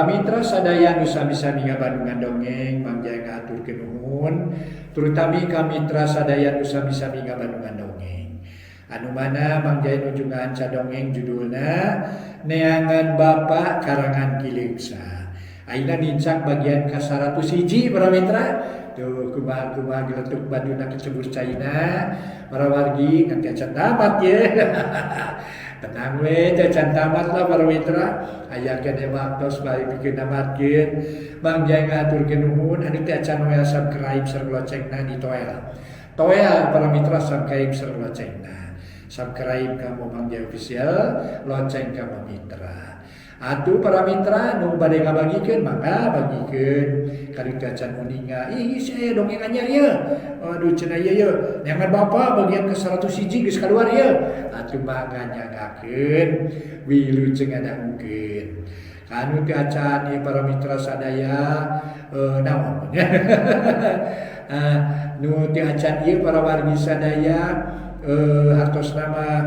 Para mitra sadaya nu sami-sami ngabandungan dongeng, Mang Jaya ngahaturkeun nuhun, terutami ka mitra sadaya nu sami-sami ngabandungan dongeng. Anu mana Mang Jaya nuju ngahanca dongeng judulna Neangan Bapak karangan Ki Leuksa. Ayeuna nincak bagian ka 101 para mitra. Tuh kumaha-kumaha geletuk banduna kecebur caina para wargi ngan acan tamat ye. Tenang we acan tamat lah para mitra. Aya keneh waktos bae pikeun namatkeun. Mang Jaya ngahaturkeun nuhun anu teu acan we subscribe sareng loncengna di toel. Toel para mitra subscribe sareng loncengna. Subscribe ka Mang Jaya Official, lonceng ka mitra. Atuh para mitra nu bade ngabagikeun mangga bagikeun ka ditu acan uninga. Ih saya dongeng anyar ieu. Aduh cenah ieu ye. Neangan Bapak bagian ke 101 geus kaluar ieu. Atuh mangga nyanggakeun wilujeng ngadangukeun. Kanu teu acan ieu para mitra sadaya naon nu teu acan ieu para wargi sadaya hartosna mah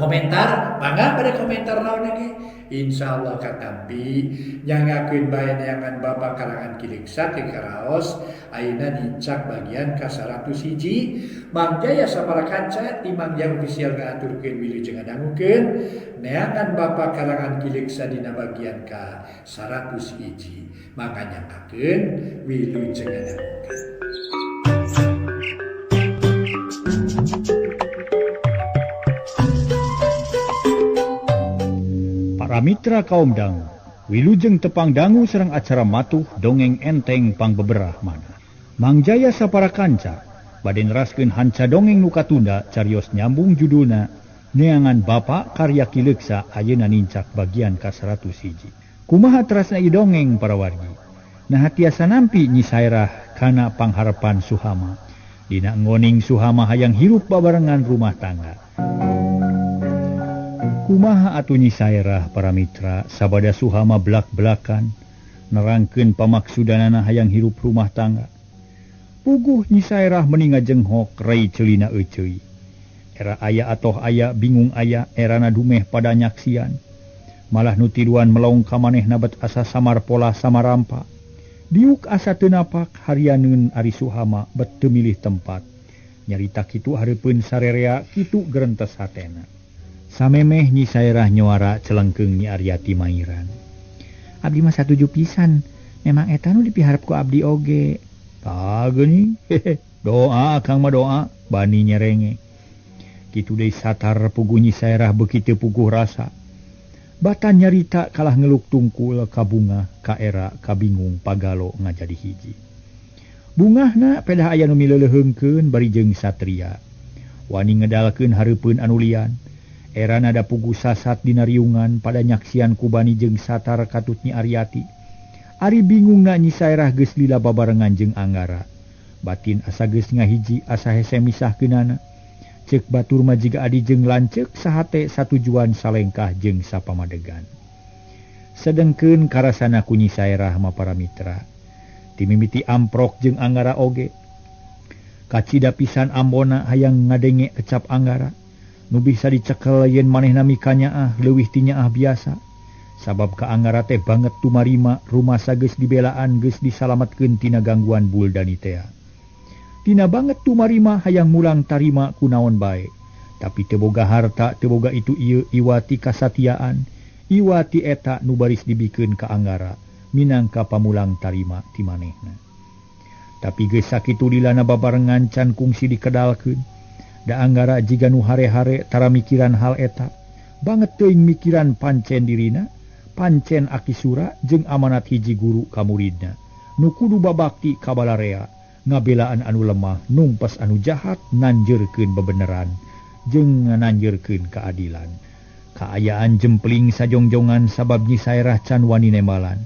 komentar mangga pada komentar naon ge insyaallah katampi nyanggakeun bae neangan Bapak karangan Ki Leuksa teu karaos ayeuna nincak bagian ka 101. Mang Jaya sapara kanca ti Mang Jaya Official ngahaturkeun wilujeng ngadangukeun neangan Bapak karangan Ki Leuksa dina bagian ka 101. Mangga nyanggakeun wilujeng ngadangukeun. Para mitra kaum dangu, wilujeng tepang dangu sareng acara matuh dongeng enteng pangbeberah mana. Mang Jaya sapara kanca bade neraskeun hanca dongeng nu katunda carios nyambung judulna Neangan Bapak karya Ki Leuksa ayeuna nincak bagian ka 101. Kumaha terasna ieu dongeng para wargi? Nah tiasa nampi Nyi Saerah kana pangharepan Suhama. Dina ngoning Suhama hayang hirup babarengan rumah tangga. Kumaha atuh Nyi Saerah para mitra sabada Suhama belak-belakan nerangkeun pamaksudanana hayang hirup rumah tangga. Puguh Nyi Saerah meni ngajenghok rai ceulina euceuy. Era aya atoh aya bingung aya erana dumeh pada nyaksian. Malah nu tiluan melong ka manehna bet asa samar pola samarampa. Diuk asa teu napak harianeun ari Suhama bet teu milih tempat. Nyarita kitu hareupeun sarerea kitu gerentes hatena. Samemeh Nyi Saerah nyuara celengkeung Nyi Aryati Mairan. Abdi mah satuju pisan, memang eta nu dipiharep ku abdi oge. Tah geuning, doa akang mah doa, bani nyerenge. Kitu deui satar puguh Nyi Saerah beuki teu puguh rasa. Batan nyarita kalah ngeluk tungkul ka bungah, ka era, ka bingung pagalo ngajadi hiji. Bungahna pedah aya nu mileuleheungkeun bari jeung satria. Wani ngedalkeun hareupeun anu lian. Era nada puguh sasat dina riungan pada nyaksian kubani jeung satar katut Nyi Aryati. Ari bingungna Nyi Saerah geus lila babarengan jeung Anggara. Batin asa geus ngahiji asa hese misahkeunana. Ceuk batur mah jiga adi jeung lanceuk sahate satujuan salengkah jeung sapamadegan. Sedengkeun karasana ku Nyi Saerah mah para mitra. Timimiti amprok jeung Anggara oge. Kacida pisan ambona hayang ngadenge ecap Anggara. Nu bisa dicekel yen manehna mikanyaah leuwih ti nyaah biasa. Sabab ka Anggara teh banget tumarima rumasa geus dibelaan geus disalametkeun tina gangguan Buldani tea. Tina banget tumarima hayang mulang tarima kunaon bae. Tapi teu boga harta, teu boga itu ieu iwati kasatiaan, iwati eta nu baris dibikeun ka Anggara minangka pamulang tarima ti manehna. Tapi geus sakitu lilana babarengan can kungsi dikedalkeun. Da Anggara jiga nu hare-hare tara mikiran hal eta. Banget teuing mikiran pancen dirina, pancen Aki Sura jeung amanat hiji guru ka muridna. Nu kudu babakti ka balarea, ngabelaan anu lemah, numpes anu jahat, nanjeurkeun bebeneran jeung nanjeurkeun keadilan. Kaayaan jempling sajongjongan sabab Nyi Saerah can wani nembalan.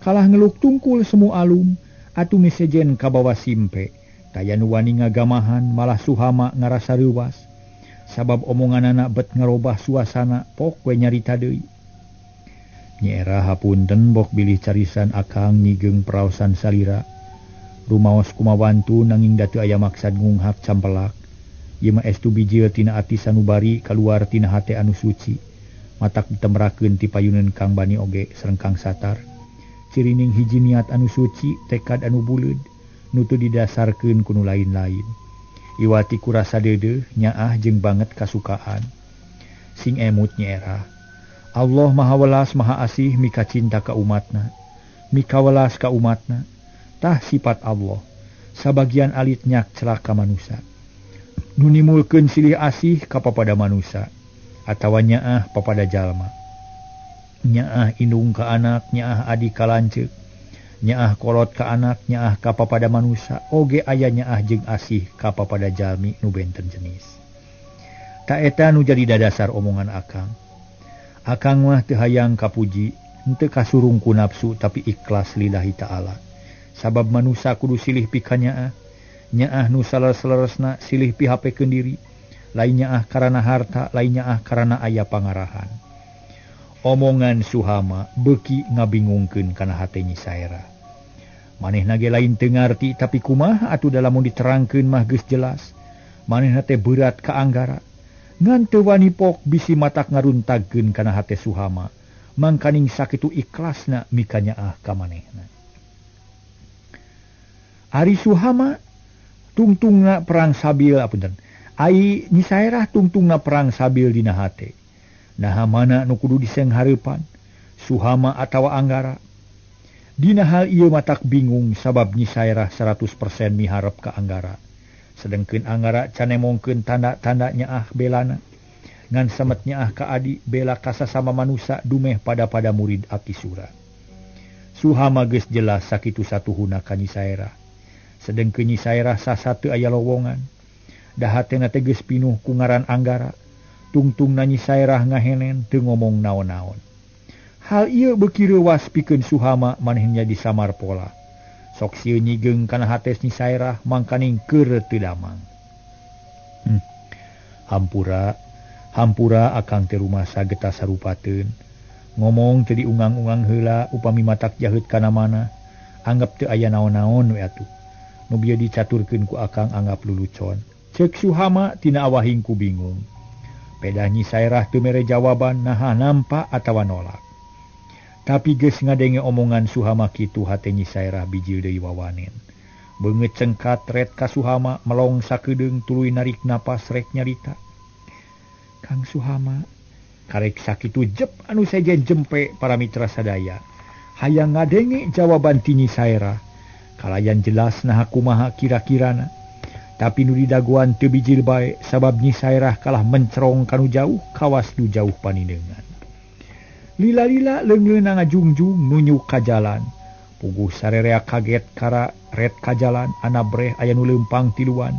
Kalah ngeluk tungkul semu alum, atuh misejen kabawa simpe. Taya nu wani ngagamahan malah Suhama ngarasa reuwas. Sabab omonganana bet ngarobah suasana pok we nyarita deui. Nyi Erah hapunten bok bilih carisan akang nyigeung praosan salira. Rumaos kumawantu nanging da teu aya maksad ngunghak campelak. Ieu mah estu bijil tina ati sanubari kaluar tina hate anu suci. Matak ditemrakeun ti payuneun Kang Bani oge sareng Kang Satar. Cirining hiji niat anu suci, tekad anu buleud, nu teu didasarkeun ku nu lain-lain. Iwati ku rasa deudeuh, nyaah jeung banget kasukaan. Sing emut Nyi Erah. Allah Maha Welas Maha Asih mika cinta ka umatna, mika welas ka umatna. Tah sifat Allah. Sabagian alit nyak celaka manusa. Nu nimulkeun silih asih ka papada manusa atawa nyaah papada jalma. Nyaah indung ka anak, nyaah adi ka lanceuk, nyaah kolot ka anak, nyaah ka papada manusa, oge aya nyaah jeung asih ka papada jalmi nu benten jenis. Ta eta nu jadi dadasar omongan akang. Akang mah teu hayang kapuji, henteu kasurung ku nafsu tapi ikhlas lillahi ta'ala. Sabab manusa kudu silih pikanyaah, nyaah nu saleres-leresna silih pihapekeun diri, lain nyaah karana harta, lain nyaah karana aya pangarahan. Omongan Suhama beuki ngabingungkeun kana hate Nyi Saerah. Manehna ge lain teu ngarti tapi kumaha atuh da lamun diterangkeun mah geus jelas. Manehna teh berat ka Anggara. Ngan teu wani pok bisi matak ngaruntagkeun kana hate Suhama. Mangkaning sakitu ikhlasna mika nyaah ka manehna. Ari Suhama tungtungna perang sabil apunten. Ai Nyi Saerah tungtungna perang sabil dina hate. Naha mana nu kudu diseng hareupan, Suhama atawa Anggara. Dina hal ieu matak bingung sabab Nyi Saerah 100% miharep ka Anggara. Sedengkeun Anggara can nemongkeun tanda-tanda nyaah belana. Ngan samet nyaah ka adi bela ka sasama manusa dumeh pada-pada murid Aki Sura. Suhama geus jelas sakitu satuhuna ka Nyi Saerah. Sedengkeun Nyi Saerah sasa teu aya lowongan. Da hatena teh geus pinuh ku ngaran Anggara. Tungtungna Nyi Saerah ngahenen teu ngomong naon-naon. Hal ieu beuki reuwas pikeun Suhama manehna disamar pola. Sok sieun nyigeung kana hates Nyi Saerah mangkaning keur teu damang. Hampura, hampura akang teh rumasa getas sarupateun. Ngomong teu diungang-ungang heula upami matak jaheut kana mana, anggap teu aya naon-naon we atuh. Nu bieu dicaturkeun ku akang anggap lulucon. Ceuk Suhama tina awahing ku bingung. Pedah Nyi Saerah teu mere jawaban naha nampa atawa nolak. Tapi geus ngadenge omongan Suhama kitu hate Nyi Saerah bijil deui wawanen. Beungeut cengkat ret ka Suhama melong sakedeung tuluy narik napas rek nyarita. Kang Suhama karek sakitu jep anu sejen jempe para mitra sadaya. Hayang ngadenge jawaban ti Nyi Saerah. Kalayan jelas naha kumaha kira-kirana. Tapi nu didagoan teu bijil bae sabab Nyi Saerah kalah mencerong kanu jauh kawas nu jauh panindengan. Lila-lila leungleuna ngajungjung nunjuk ka jalan. Puguh sarerea kaget kara ret ka jalan anabreh aya nu leumpang tiluan.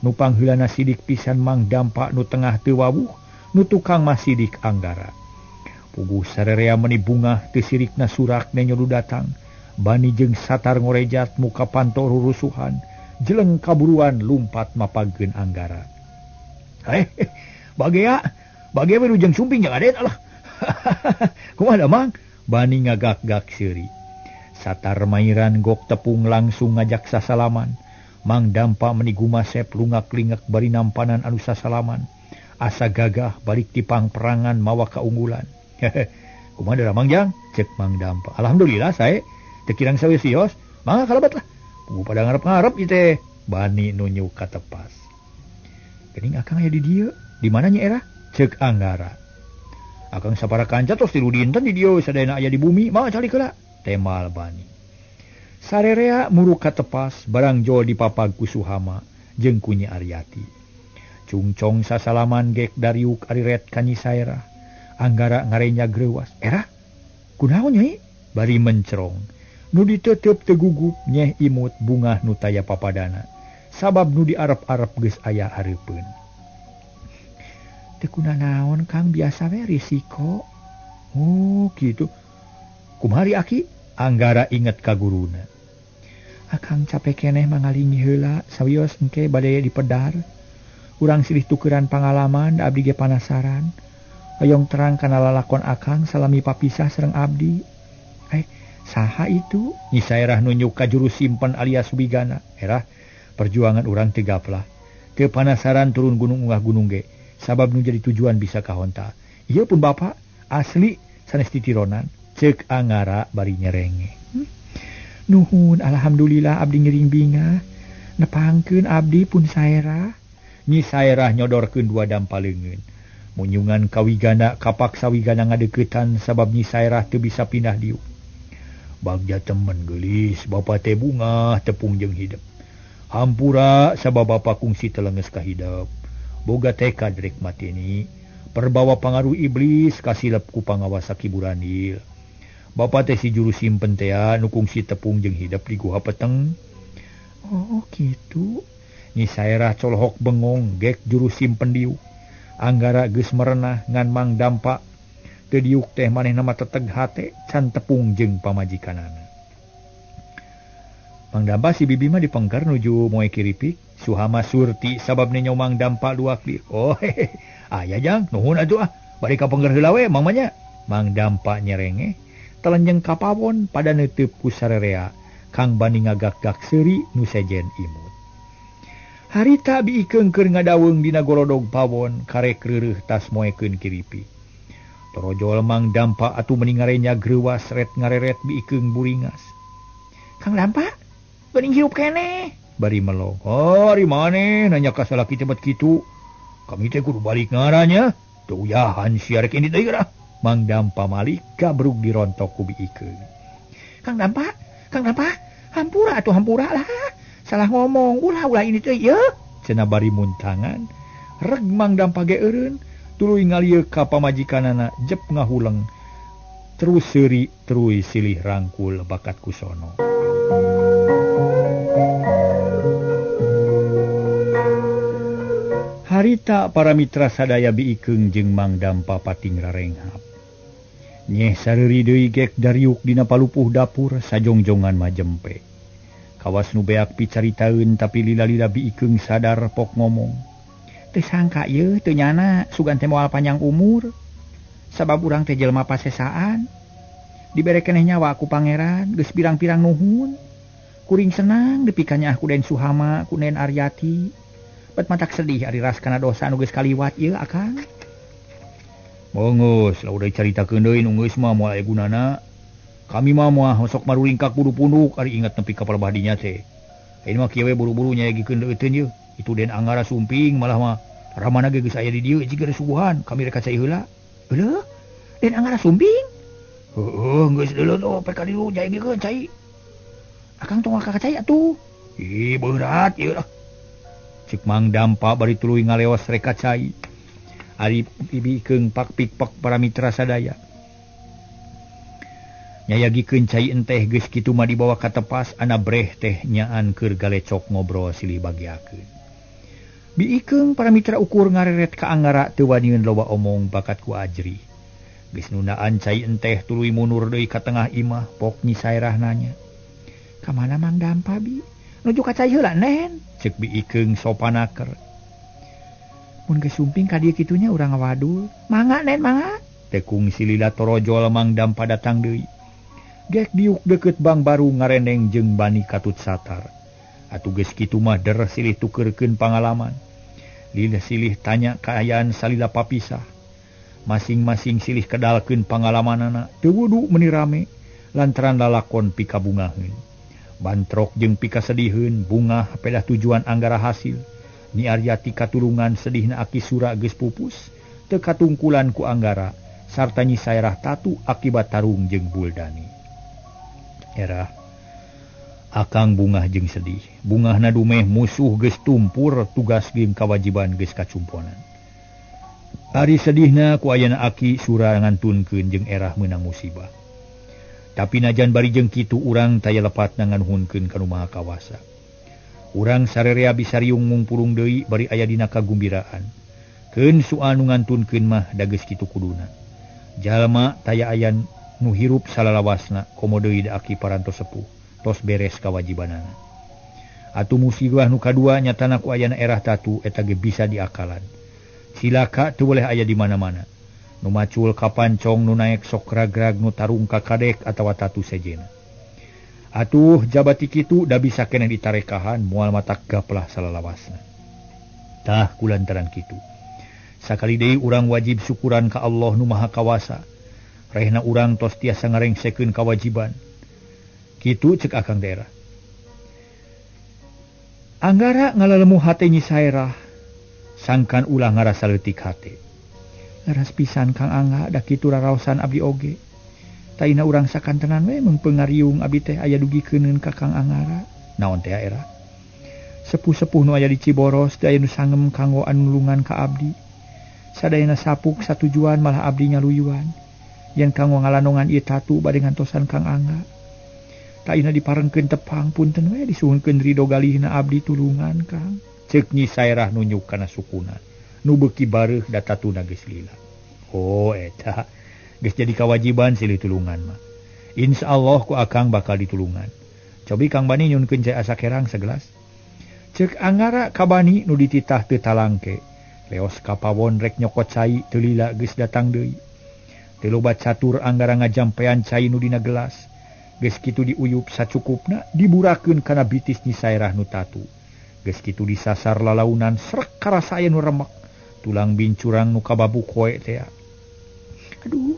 Nu pangheulana sidik pisan mang dampak nu tengah teu wawuh, nu tukang mah sidik Anggara. Puguh sarerea meuni bungah teu sirikna surak nenyo nu datang. Bani jeung Satar ngorejat muka panto rurusuhan. Jeleng kaburuan lumpat mapageun Anggara. Bagea, bagea we ujang sumping jeung aden alah. Kumaha da mang? Bani ngagak-gak seuri. Satar mairan gok tepung langsung ngajak sasalaman. Mang Dampa meni gumasep lungak-lingak bari nampanan anu sasalaman. Asa gagah balik ti pangperangan mawa kaunggulan. Kumaha da Mang Jang? Cek Mang Dampa. Alhamdulillah sae. Teu kirang sawios sios. Mangga kalebat lah. Puguh pada ngarep-ngarep ieu teh. Bani nunjuk ka tepas. Geuning akang aya di dieu. Di mana Nyi Erah? Ceuk Anggara. Akang sapara kanca tos tilu dinten di dieu sadayana aya di bumi, mah calik heula. Temal Bani. Sarerea muruk ka tepas barang jol dipapag ku Suhama jeung ku Nyi Aryati. Cungcong sasalaman gek dariuk ari ret ka Nyi Saerah. Anggara ngarenya greuwas. Erah? Kunaon Nyai? Bari mencerong. Nu ditetep teu gugup nyeh imut bungah nu taya papadana. Sabab nu diarep-arep geus aya hareupeun. Teu kunanaon Kang biasa we risiko. Oh kitu. Kumaha ri aki? Anggara inget ka guruna. Akang capek keneh mangalingi heula sawios engke bade dipedar. Urang silih tukeran pangalaman da abdi ge panasaran. Hoyong terang kana lalakon akang salami papisah sareng abdi. Saha itu? Nyi Saerah nunjuk ka juru simpen alias Wigana. Erah, perjuangan urang teu gaplah. Teu panasaran turun gunung unggah gunung ge. Sabab nu jadi tujuan bisa kahonta. Ieu pun bapak Asli sanes titironan cek Angara bari nyerenge. Nuhun alhamdulillah abdi ngiring bingah. Nepangkeun abdi pun Saerah. Nyi Saerah nyodorkeun dua dampa leungeun. Munyungan kawigana kapaksa wigana ngadeuketan sabab Nyi Saerah teu bisa pindah diuk. Bagja temen geulis bapa teh bungah tepung jeung hidep. Hampura sabab bapa kungsi telenges ka hidep. Boga tekad rek mateni. Perbawa pangaruh iblis kasilep ku pangawasa Ki Burandil. Bapa teh si juru simpen tea nu kungsi tepung jeung hidep di guha peteng. Oh kitu. Nyi Saerah colohok bengong gek juru simpen diuk. Anggara geus merenah ngan Mang Dampa teu diuk teh manehna mah teteg hate can tepung jeung pamajikanana. Mang Dampa si bibi mah dipengker nuju moe kiripik. Suhama surti sabab nenyo Mang Dampa luak lieur. Oh hehe, aya jang nuhun atuh ah bari ka pengker heula we mang mah nya. Mang Dampa nyerengeh telenjeng ka pawon pada neuteup ku sarerea kang bani ngagak-gak seuri nu sejen imut. Harita biikeung keur ngadaweung dina gorodog pawon karek reureuh tas moekeun kiripi. Torojol Mang Dampa atuh meni ngarenya greuwas ret ngareret biikeung buringas. Kang Dampa, geuning hirup keneh. Bari melong. Oh, ari maneh nanya ka salaki teh bet kitu. Kami teh kudu balik ngaranya. Teu uyahan sia rek indit deui geura. Mang Dampa malik gabrug dirontok ku biikeung. Kang Dampa, Kang Dampa, hampura atuh hampura lah. Salah ngomong, ulah-ulah ini teh ye. Cenah bari muntangan, reg Mang Dampa ge eureun, tuluy ngalieu ka pamajikanana jep ngahuleng. Terus seuri, teruy silih rangkul bakat kusono. Harita para mitra sadaya biikeung jeung Mang Dampa pating rarenghap. Nyeh sareuri deui gek dariuk dina palupuh dapur sajongjongan majempe. Kawas nu beak picaritaeun tapi lila-lila biikeung sadar pok ngomong. Teu sangka ieu teu nyana sugan teh moal panjang umur. Sabab urang teh jelema pasesaan. Dibere keneh nyawa ku pangeran geus pirang-pirang nuhun. Kuring senang nepi ka nyaah ku Den Suhama ku Den Aryati. Bet matak sedih ari ras kana dosa nu geus kaliwat ieu akang. Bongus, lah udah dicaritakeun deui nu geus mah moal aya gunana. Kami mah moal sok maruringkak kudu punduk ari ingat nepi ka palebah dinya teh. Ayeuna mah kieu we buru-buru nyayagikeun deuteun yeuh. Itu Den Angara sumping malah mah ramana ge geus aya di dieu jiga suguhan kami rek ka cai heula. Heuh, Den Angara sumping? Heueuh, geus deuleu tuh pek ka dieu nyayagikeun cai. Akang tong ka cai atuh. Ih, berat ieu lah. Cek Mang Dampa bari tuluy ngaleos rek ka cai. Ari biikeung pak pikpak para mitra sadaya. Nyayagikeun cai enteh geus kitu mah dibawa ka tepas ana breh teh nyaan keur galecok ngobrol silih bagiakeun. Biikeung para mitra ukur ngareret ka Angara teu waniun loba omong bakat ku ajri. Geus nundaan cai enteh tuluy mundur deui ka tengah imah pok Nyi Saerah nanya. Ka mana Mang Dampa bi? Nuju ka cai heula nen? Ceuk biikeung sopanaker. Mun geus sumping ka dieu kitu nya urang ngawadul. Mangga nen mangga. Tekung silila torojol Mang Dampa datang deui. Gek diuk deket bang baru ngarendeng jeung bani katut satar. Atuh geus kitu mah der silih tukeurkeun pangalaman. Lila silih tanya kaayaan salila papisah. Masing-masing silih kedalkeun pangalamanana teu wudu meuni rame lantaran lalakon pikabungaheun. Bantrok jeung pikasediheun bungah pedah tujuan Anggara hasil. Nyi Aryati katulungan sedihna Aki Sura geus pupus teu katungkulan ku Anggara sarta Nyi Saerah tatu akibat tarung jeung Buldani. Era akang bungah jeung sedih. Bungahna dumeh musuh geus tumpur tugas jeung kawajiban geus kacumponan. Ari sedihna ku ayana Aki Sura ngantunkeun jeung erah meunang musibah. Tapi najan bari jeung kitu urang taya lepatna nganuhunkeun ka Nu Maha Kawasa. Urang sarerea bisa riung mungpurung deui bari aya dina kagumbiraan. Keun soal nu ngantunkeun mah da geus kitu kuduna. Jalma taya aya nu hirup salalawasna komo deui da aki parantos sepuh tos beres kawajibanana. Atuh musibah nu kadua nyatana ku ayana erah tatu eta ge bisa diakalan. Silaka teu boleh aya di mana-mana. Nu macul ka pancong, nu naek sok ragrag, nu tarung ka kadek atawa tatu sejena. Atuh jabati kitu da bisa keneh ditarekahan moal matak gaplah salalawasna. Tah kulantaran kitu. Sakali deui urang wajib syukuran ka Allah nu Maha Kawasa. Rehna urang tos tiasa ngarengsekeun kawajiban. Kitu cek akang daerah. Anggara ngalalemu hate Nyi Saerah sangkan ulah ngarasa leutik hate. Leres pisan Kang Angga da kitu raraosan abdi oge. Taina urang sakantenan we mengpengariung abdi teh aya dugi keuneun ka Kang Anggara. Naon teh era? Sepuh-sepuh nu aya di Ciboros teh aya nu sangem kanggo anu nulungan ka abdi. Sadayana sapuk satujuan malah abdi nyaluyuan. Yen kanggo ngalanongan ieu tatu bade ngantosan Kang Angga. Taina diparengkeun tepang punten we disuhunkeun ridho galihna abdi tulungan Kang. Ceuk Nyi Saerah nunjuk kana sukuna. Nu beuki bareuh da tatuna geus lila. Oh eta geus jadi kawajiban silih tulungan mah. Insyaallah ku akang bakal ditulungan. Cobi Kang Bani nyunkeun cai asa kerang segelas. Ceuk Anggara ka Bani nu dititah teu talangke. Leos ka pawon rek nyokot cai teu lila geus datang deui. Teu loba catur Anggara ngajampean cai nu dina gelas. Geus kitu diuyup sacukupna diburakeun kana bitis Nyi Saerah nu tatu. Geus kitu disasar lalaunan srek karasa aya nu remek. Tulang bincurang nu kababuk koe tea. Aduh,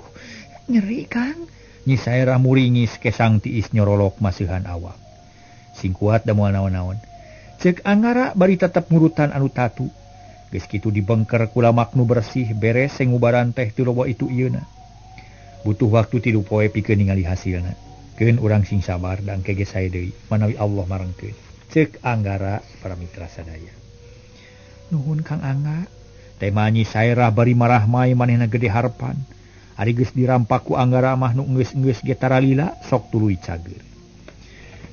nyeri Kang. Nyi Saerah muringis kesang tiis nyorolok masihan awak. Sing kuat da moal naon-naon. Ceuk Anggara bari tetep ngurutan anu tatu. Geus kitu dibengker ku lamak nu bersih beres sengubaran teh teu loba itu ieuna. Butuh waktu 3 poe pikeun ningali hasilna. Keun urang sing sabar da engke ge sae deui manawi Allah marengkeun. Ceuk Anggara para mitra sadaya. Nuhun Kang Angga. Tema Nyi Saerah bari marah mai manehna gede harepan. Ari geus dirampak ku Anggara mah nu geus-geus ge taralila sok tuluy cager.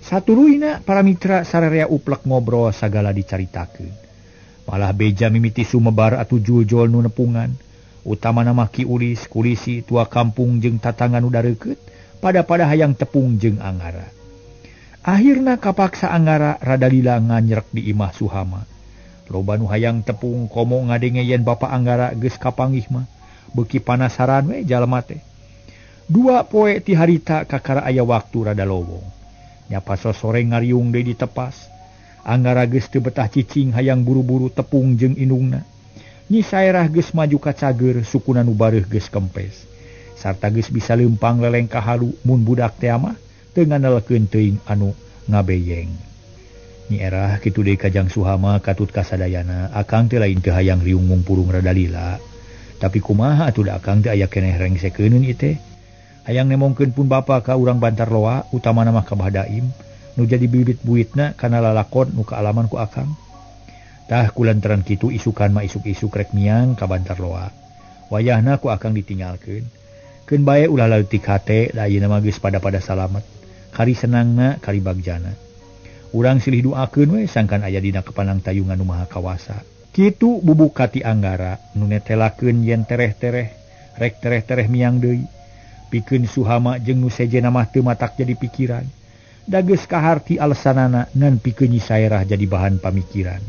Satuluyna para mitra sararea uplek ngobrol sagala dicaritakeun. Malah beja mimiti sumebar atuh juljol nu nepungan. Utamana mah Ki Ulis, Kulisi, tua kampung jeung tatangga nu dareukeut pada-pada hayang tepung jeung Anggara. Akhirna kapaksa Anggara rada lila nganyerek di imah Suhama. Loba nu hayang tepung komo ngadenge yen bapa Anggara geus kapanggih mah beuki panasaran we jalma teh. 2 poe ti harita kakara aya waktu rada lowong. Nyapa sosore ngariung deui ditepas. Anggara geus teu betah cicing hayang buru-buru tepung jeung indungna. Nyi Saerah geus maju ka cager sukuna nu bareuh geus kempes. Sarta geus bisa leumpang leleng ka halu mun budak teh mah teu ngandelkeun teuing anu ngabeyeng. Nyi Erah kitu deui kajang Suhama katut kasadayana akang teh lain teu hayang riung mungpurung rada lila. Tapi kumaha atuh da akang teh aya keneh rengsekeuneun ieu teh. Hayang nemongkeun pun bapa ka urang Bantar Loa utamana mah ka Bah Daim nu jadi bibit buitna kana lalakon nu kaalaman ku akang. Tah kulantaran kitu isukan mah isuk-isuk rek miang ka Bantar Loa. Wayahna ku akang ditinggalkeun. Keun bae ulah leutik hate da ayeuna mah geus pada-pada salamet. Kari senangna kari bagjana. Urang silih duakeun we sangkan aya dina kepanang tayungan nu Maha Kawasa. Kitu bubuk kati Anggara nu netelakeun yen tereh-tereh rek tereh-tereh miang deui. Pikeun Suhama jeung nu sejenna mah teu matak jadi pikiran. Da geus kaharti alesanana ngan pikeun Nyi Saerah jadi bahan pamikiran.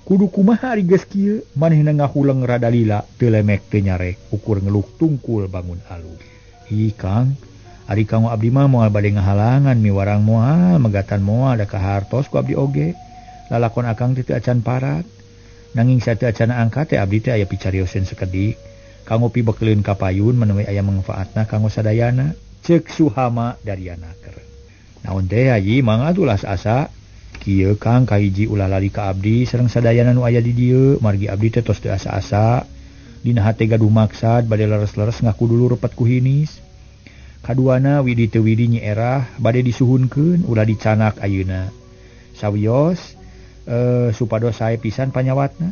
Kudu kumaha ari geus kieu manehna ngahuleng rada lila teu lemek teu nyarek ukur ngeluk tungkul bangun alus. Ih Kang, ari kanggo abdi mah moal bade ngahalangan miwarang moal megatan moal da kahartos ku abdi oge. Lalakon akang teh teu acan parat. Nanging sateu acana angkat teh abdi teh aya picarioseun sakedik. Kanggo pibekeleun ka payun menawi aya mangfaatna kanggo sadayana. Ceuk Suhama dariana keur. Naon teh haji mangga atuh ulah asa. Kieu Kang kahiji ulah lari ka abdi sareng sadayana nu aya di dieu margi abdi teh tos teu asa-asa. Dina hate gaduh maksad bade leres-leres ngaku dulu repet ku hinis. Kaduana widi teu widi Nyi Erah bade disuhunkeun ulah dicanak ayeuna. Sawios supados sae pisan panyawatna.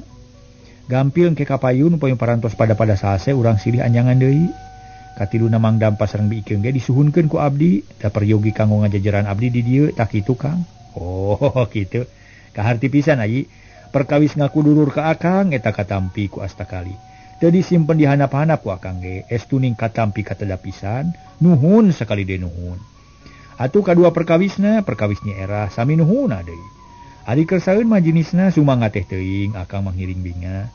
Gampil engke kapayun upami parantos pada-pada sase urang silih anjangan deui. Katiluna Mang Dampa sareng Bi Ikeung ge disuhunkeun ku abdi da peryogi kanggo ngajajaran abdi di dieu tah kitu Kang. Oh kitu. Kaharti pisan ayi. Perkawis ngaku dulur ka akang eta katampi ku astakali. Teu disimpen di handap-handap ku akang ge estu ning katampi kateda pisan nuhun sakali deui nuhun. Atuh kadua perkawisna perkawis Nyi Erah sami nuhunna deui. Ari kersaeun mah jenisna sumangga teh teuing akang mah ngiring binga.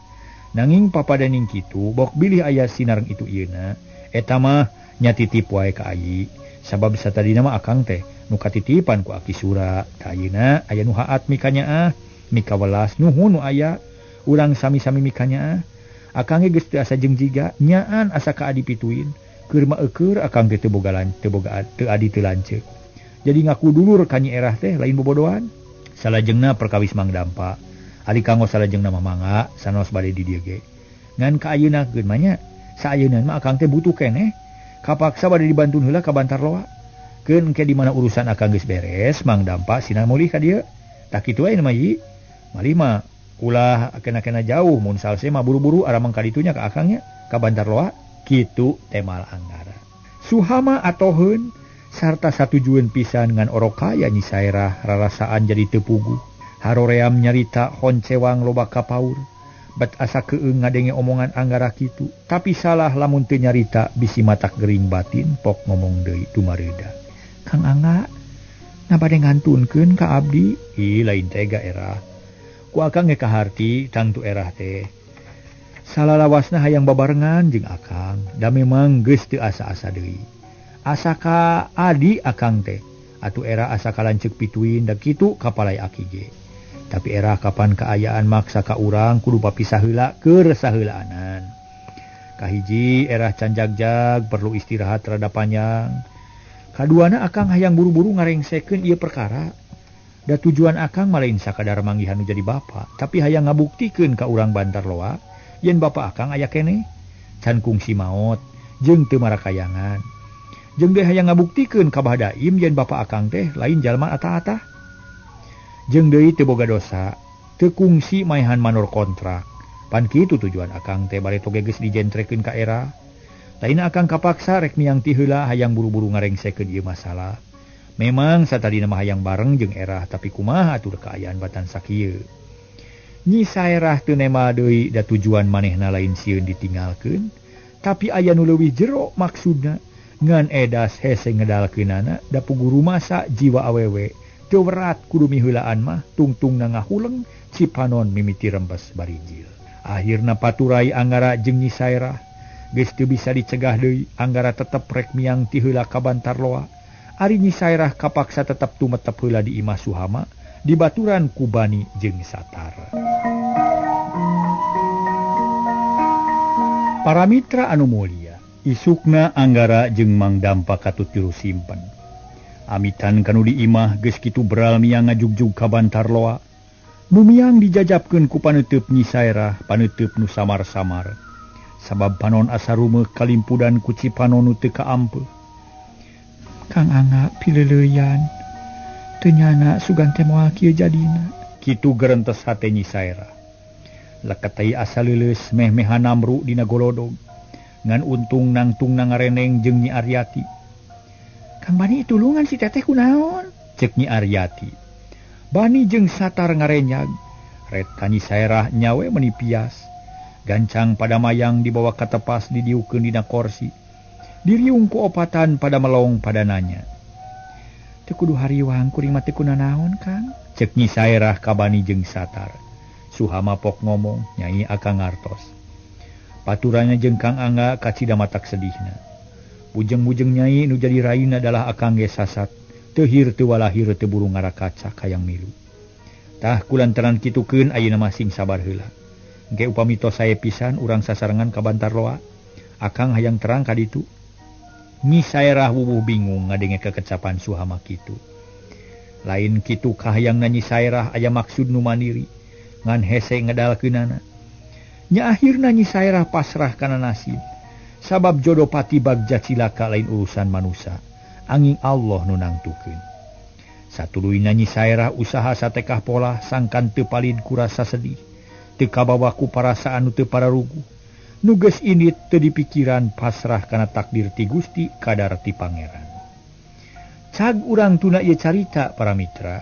Nanging papadaning kitu bok bilih aya sinareng itu ieuna eta mah nya titip wae ka ayi. Sabab satadina mah akang teh nu katitipan ku Aki Sura. Ka ayeuna aya nu haat mikanyaah mikawelas nuhun nu aya urang sami-sami mikanyaah. Akang ge geus teu asa jeung jiga nyaan asa ka adi pituin. Eukeur mah eukeur akang teh teu boga teu boga teu adi teu lanceuk. Jadi ngaku dulur ka Nyi Erah teh lain bobodohan. Salajengna perkawis Mang Dampa. Ari kanggo salajengna mah mangga sanos bade di dieu ge. Ngan ka ayeuna keun mah nya, saayeunan mah akang teh butuh keneh. Kapaksa bade dibantun heula ka Bantarloa. Keun engke di mana urusan akang geus beres, Mang Dampa sina mulih ka dieu. Tah kitu we mah yi. Malih mah ulah kena-kena jauh mun salse mah buru-buru aramang ka ditunya ka akangnya ka Bantarloa. Kitu temal Anggara. Suhama atoheun sarta satujueun pisan ngan orok kaya Nyi Saerah rarasaan jadi teu puguh. Haroream nyarita honcewang loba kapaur. Bet asa keung ngadenge omongan Anggara kitu, tapi salah lamun teu nyarita bisi matak gering batin pok ngomong deui dumareuda. Kang Angga, na bade ngantunkeun ka abdi? Ih, lain tega Erah. Ku akang ge kaharti tangtu Erah teh. Salalawasna hayang babarengan jeung akang, da memang geus teu asa-asa deui. Asa ka adi akang teh, atuh Erah asa ka lanceuk pituin da kitu kapalai aki ge. Tapi Erah kapan kaayaan maksa ka urang kudu papisah heula keur saheulaanan. Kahiji Erah can jagjag perlu istirahat rada panjang. Kaduana akang hayang buru-buru ngarengsekeun ieu perkara. Da tujuan akang mah lain sakadar manggihan nu jadi bapa, tapi hayang ngabuktikeun ka urang Bantarloa yen bapa akang aya keneh can kungsi maot jeung teu marakayangan. Jeung deui hayang ngabuktikeun ka Bah Daim yen bapa akang teh lain jalma atah-atah. Jeung deui teu boga dosa, teu kungsi maehan manor kontrak. Pan kitu tujuan akang teh bareto ge geus dijentrekeun ka Era. Lain akang kapaksa rek miang ti heula hayang buru-buru ngarengsekeun ieu masalah. Memang satadina mah hayang bareng jeung Erah, tapi kumaha atuh kaayaan batan sakieu. Nyi Saerah teu nema deui da tujuan manehna lain sieun ditinggalkeun, tapi aya nu leuwih jero maksudna ngan edas hese ngedalkeunana da puguh rumasa jiwa awewe. Teu werat kudu miheulaan mah tungtungna ngahuleng cipanon mimiti rembes barijil. Akhirna paturai Anggara jeung Nyi Saerah geus teu bisa dicegah deui. Anggara tetep rek miang ti heula ka Bantarloa. Ari Nyi Saerah kapaksa tetep tumetep heula di imah Suhama dibaturan ku Bani jeung Satar. Para mitra anu mulia, isukna Anggara jeung Mang Dampa katut juru simpen. Amitan kanu di imah geus kitu beral miang ngajugjug ka Bantarloa. Nu miang dijajapkeun ku paneuteub Nyi Saerah, paneuteub nu samar-samar. Sabab panon asa rumeuk kalimpudan ku cipanon nu teu kaampeuh. Kang Angga pileuleuyan, teu nyana sugan teh moal kieu jadina. Kitu gerentes hate Nyi Saerah. Leket asa leuleus meh-mehan namru dina golodog. Ngan untung nangtungna ngareneng jeung Nyi Aryati. Kang Bani tulungan si teteh kunaon? Cek Nyi Aryati. Bani jeung Satar ngarenyag. Ret ka Nyi Saerah nyawe meni pias. Gancang pada mayang dibawa ka tepas didiukeun dina korsi. Diriung ku opatan pada melong pada nanya. Teu kudu hariwang kuring mah teu kunanaon, Kang? Cek Nyi Saerah ka Bani jeung Satar. Suhama pok ngomong, Nyai akang ngartos. Paturannya jeung Kang Angga kacida matak sedihna. Bujeng-bujeng Nyai nu jadi raina adalah akang ge sasat. Teu hir teu walahir teu buru ngarakacak hayang milu. Tah kulantaran kitukeun ayeuna mah sing sabar heula. Engke upami tos sae pisan urang sasarengan ka Bantarloa. Akang hayang terang ka ditu. Nyi Saerah wuwuh bingung ngadenge kekecapan Suhama kitu. Lain kitu kahayangna Nyi Saerah aya maksud nu mandiri, ngan hese ngedalkeunana. Nya akhirna Nyi Saerah pasrah kana nasib. Sabab jodoh pati bagja cilaka lain urusan manusia, angin Allah nu nangtukeun. Satuluyna Nyi Saerah usaha satekah pola sangkan teu palid ku rasa sedih, teu kabawa ku parasaan nu teu pararuguh. Nu geus indit teu dipikiran pasrah kana takdir ti Gusti kadar ti Pangeran. Cag urang tuna ieu carita para mitra.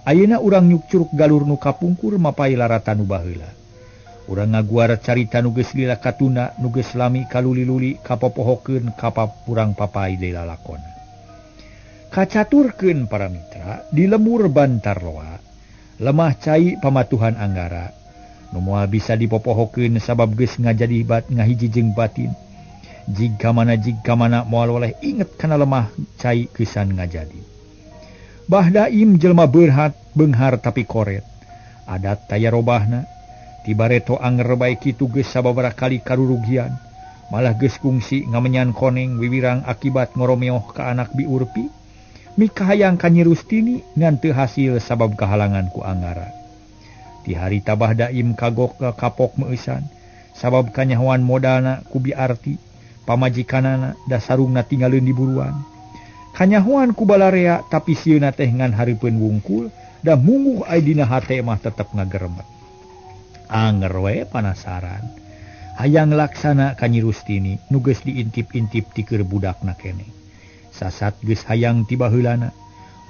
Ayeuna urang nyukcuruk galur nu kapungkur mapai laratan nu baheula. Urang ngaguar carita nu geus lila katuna, nu geus lami kaluli-luli kapopohokeun kapapurang papai deui lalakon. Kacaturkeun para mitra di lemur Bantarloa, lemah cai pamatuhan Anggara. Nu moal bisa dipopohokeun sabab geus ngajadi bat ngahiji jeung batin. Jig kamana moal oleh inget kana lemah cai kesan ngajadi. Bah Daim jelma beurhat beunghar tapi koret. Adat taya robahna. Tibareto anger bae kitu geus sababaraha kali karurugian. Malah geus kungsi ngamenyan koneng wiwirang akibat ngoromeoh ka anak Bi Urpi. Mikahayang ka Nyi Rustini ngan teu hasil sabab kahalangan ku Anggara. Ti harita Bah Daim kagok kapok meueusan sabab kanyahoan modalna ku Bi Arti pamajikanana da sarungna tinggaleun di buruan. Kanyahoan ku balarea tapi sieuna teh ngan hareupeun wungkul da mungguh ai dina hate mah tetep ngageremet. Anger we panasaran. Hayang laksana ka Nyi Rustini nu geus diintip-intip ti keur budakna keneh. Sasat geus hayang ti baheulana.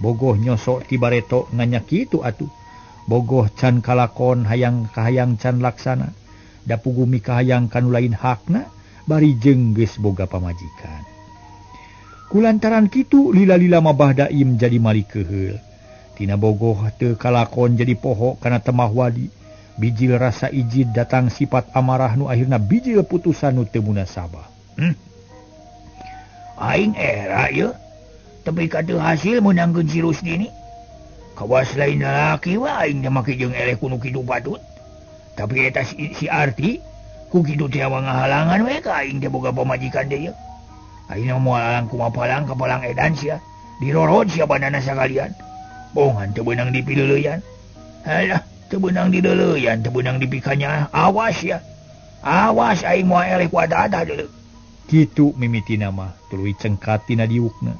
Bogoh nyosok ti bareto nganya kitu atuh. Bogoh can kalakon hayang kahayang can laksana. Da pugu mikahayang kanu lain hakna bari jeung geus boga pamajikan. Kulantaran kitu lila-lila mah Bah Daim jadi malikeheul. Tina bogoh teu kalakon jadi poho kana temah wadi. Bijil rasa ijid datang sifat amarah nu akhirna bijil putusan nu teu munasabah. Aing era ieu tapi ka teu hasil meunangkeun si Rustini. Kawas lain lalaki we aing teh make jeung eleh ku nu kitu patut. Tapi eta si Arti ku kitu teh ngahalangan we ka aing teh boga pamajikan teh ieu. Aing moal alang kumapalang kapalang edan sia. Dirorod sia banana sakalian. Bongan teu beunang dipileuleyan. Halah teu beunang dideuleuyan, teu beunang dipikanya. Awas ya. Awas aing moal eleh ku ada-ada deuleu. Kitu mimitina mah tuluy cengkat tina diukna.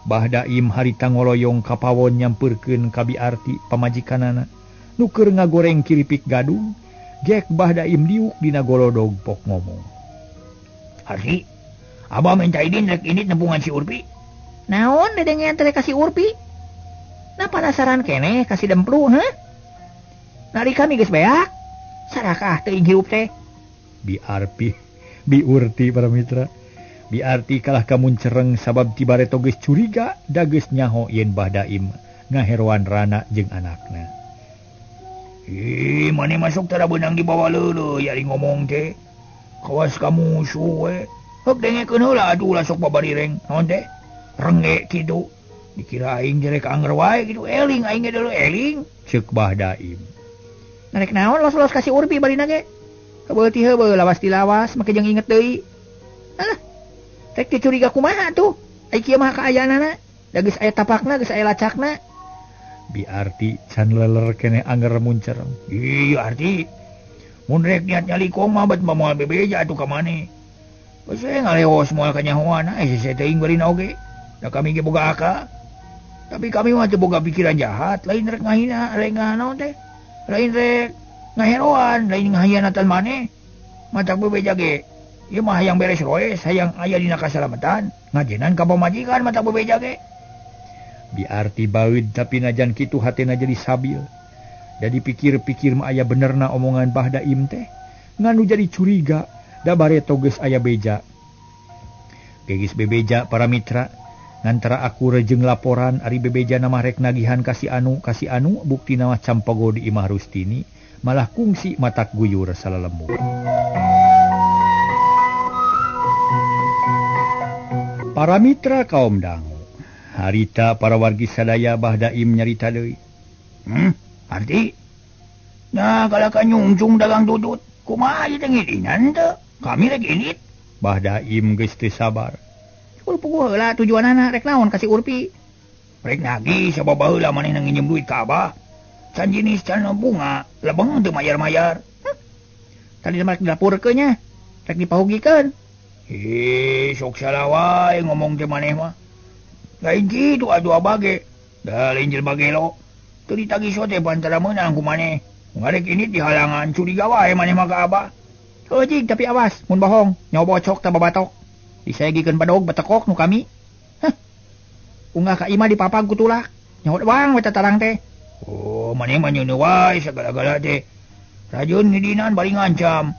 Bah Daim harita ngoloyong ka pawon nyampeurkeun ka Bi Arti pamajikanana nu keur ngagoreng kiripik gadung. Gek Bah Daim diuk dina golodog pok ngomong. Arti, abah minta idin rek indit nempungan si Urpi. Naon dedengean teh ka si Urpi? Nah penasaran keneh ka si Demplu, heh? Nari kami geus beak. Sarakah teuing hirup teh. Bi Arpi, Bi Urti para mitra. Bi Arti kalah kamuncereng sabab ti bareto geus curiga da geus nyaho yen Bah Daim ngaheroan Rana jeung anakna. Ih, mane masuk tara beunang dibawa leuleuy ari ngomong teh. Kawas ka musuh we. Heuk dengekeun heula atuh ulah sok babarireng. Naon teh? Rengge kitu. Dikira aing jerek anger wae kitu eling aing ge deuleu eling. Ceuk Bah Daim. Narek naon los-los ka si Urpi barina ge. Kabeuti heubeul lawas dilawas make jeung inget deui. Alah. Rek teu curiga kumaha tuh? Ai kieu mah kaayaanana. Da geus aya tapakna, geus aya lacakna. Bi Arti can leler keneh anger muncereng. Iya Arti. Mun rek niat nyalikong mah bet moal bebeja atuh ka maneh. Geus we ngalewos moal kanyahoan sese teuing barina oge. Da kami ge boga akal. Tapi kami mah teu boga pikiran jahat, lain rek ngahina, lain nganaon teh. Lain rek ngaheroan, lain ngahianatan maneh. Matak bebeja ge. Ieu mah hayang beres roes, hayang aya dina kasalamatan, ngajenan ka pamajikan matak bebeja ge. Bi Arti baeud tapi najan kitu hatena jadi sabil. Da dipikir-pikir mah aya benerna omongan Bah Daim teh. Nganu jadi curiga da bareto geus aya beja. Geus bebeja para mitra. Ngantara aku rejeng laporan ari bebeja nama rek nagihan ka si anu bukti nama campago di Imah Rustini malah kungsi matak guyur salalembur. Para mitra kaum dangu, harita para wargi sadaya Bah Daim nyarita deui. Arti? Nah kalau ka nyungcung dagang tutut, kumaha ieu teh ngidinan teu? Kami rek indit. Bah Daim geus teu sabar. Puguh heula tujuanana rek naon ka si Urpi? Rek nagih sabab baheula manehna nginjem duit ka abah. Can jenis can bunga, lebeng teu mayar-mayar. Tadi mah rek dilapurkeun nya, rek dipahugikeun. Ih, sok salah wae ngomong teh maneh mah. Lain kitu atuh abah ge. Da lain jelema gelo. Teu ditagih sote pantara meunang ku maneh. Ngarek ini dihalangan curiga wae maneh mah ka abah. Heuh jig tapi awas mun bohong, nyawa bocok tah babatok. Disegikeun badog betekok nu kami. Heh. Unggah ka imah dipapag ku tulak. Nyaho doang we tatarang teh. Oh, maneh mah nyeuneu wae sagala-gala teh. Rajun ngidinan bari ngancam.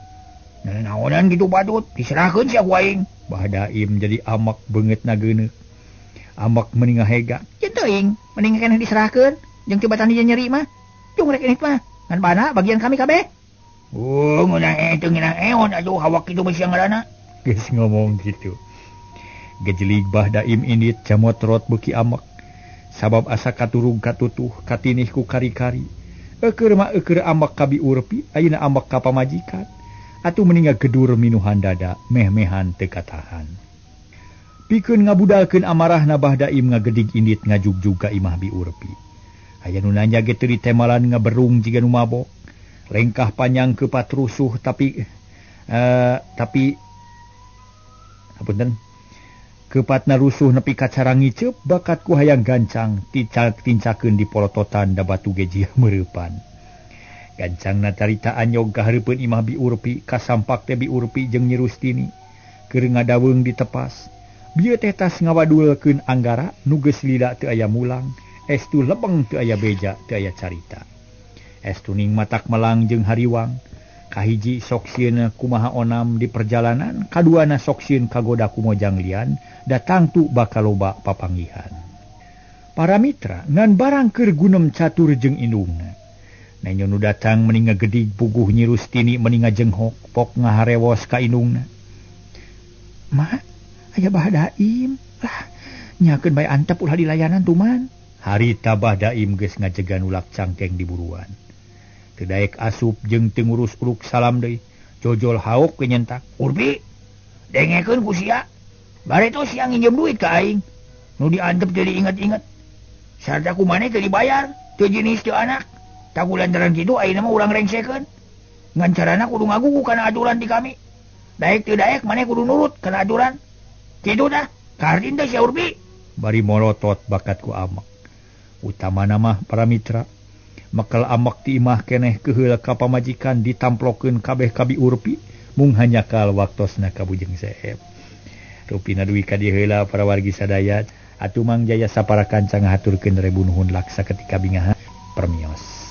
Naonan kitu patut diserahkeun sia ku aing. Bah Daim jadi amak beungeutna geuneuk. Amak meni ngahega. Jeung teuing, mending keneh diserahkeun jeung coba tani nyeri mah. Cung rek ini mah. Ngan bana bagian kami kabeh. Oh, ngeunah teu ngeunah eon atuh hawak kitu mah sia ngaranna. Geus ngomong kitu. Gejelig Bah Daim indit camotrot beuki amek. Sabab asa katurug katutuh katinih ku kari-kari. Eukeur mah eukeur amek ka Bi Urpi, ayeuna amek ka pamajikan. Atuh meni ngagedur minuhan dada meh-mehan teu katahan. Pikeun ngabudalkeun amarahna Bah Daim ngagedig indit ngajugjug ka imah Bi Urpi. Aya nu nanya ge teu ditemalan ngaberung jiga nu mabok. Lengkah panjang ke patrusuh tapi hapunten. Kepatna rusuh nepi ka carangiceup bakat ku hayang gancang tincakeun di polototan da batu ge jiga meureupan. Gancangna carita anyog ka hareupeun imah Bi Urpi kasampak teh Bi Urpi jeung Nyi Rustini keur ngadaweung ditepas. Bieu teh tas ngawadulkeun anggara nu geus lila teu aya mulang, estu lebeng teu aya beja teu aya carita. Estu ning matak melang jeung hariwang. Kahiji sok sieun kumaha onam di perjalanan, kaduana sok sieun kagoda ku mojang lian, datang tu bakal loba papanggihan. Para mitra ngan barang keur gunem catur jeung indungna. Nenyo nu datang meni ngagedig puguh Nyi Rustini meni ngajenghok pok ngaharewos ka indungna. Ma, aya Bah Daim. Lah, nyakeun bae antep ulah dilayanan tuman. Harita Bah Daim geus ngajegan ulak cangkeng di buruan. Teu daek asup jeung teu ngurus uruk salam deui. Jojol haok we nyentak. Urpi, dengekeun ku sia. Bareto sia nginjem duit ka aing. Nu diantep teu diinget-inget. Sarta ku maneh teu dibayar, teu jenis teu anak. Taku lantaran kitu ayeuna mah urang rengsekeun. Ngan carana kudu ngagugu kana aturan ti kami. Daek teu daek maneh kudu nurut kana aturan. Kitu tah, kaharti teh sia Urpi. Bari morotot bakat ku amek. Utamana mah para mitra, mekel amek ti imah keneh keheul ka pamajikan ditamplokeun kabeh ka Bi Urpi mung hanyakal waktosna ka Bujeng Seep. Rupina duwi ka dieu heula para wargi sadaya, atuh Mang Jaya sapara kanca ngahaturkeun rebu nuhun laksa ketika bingahan permios.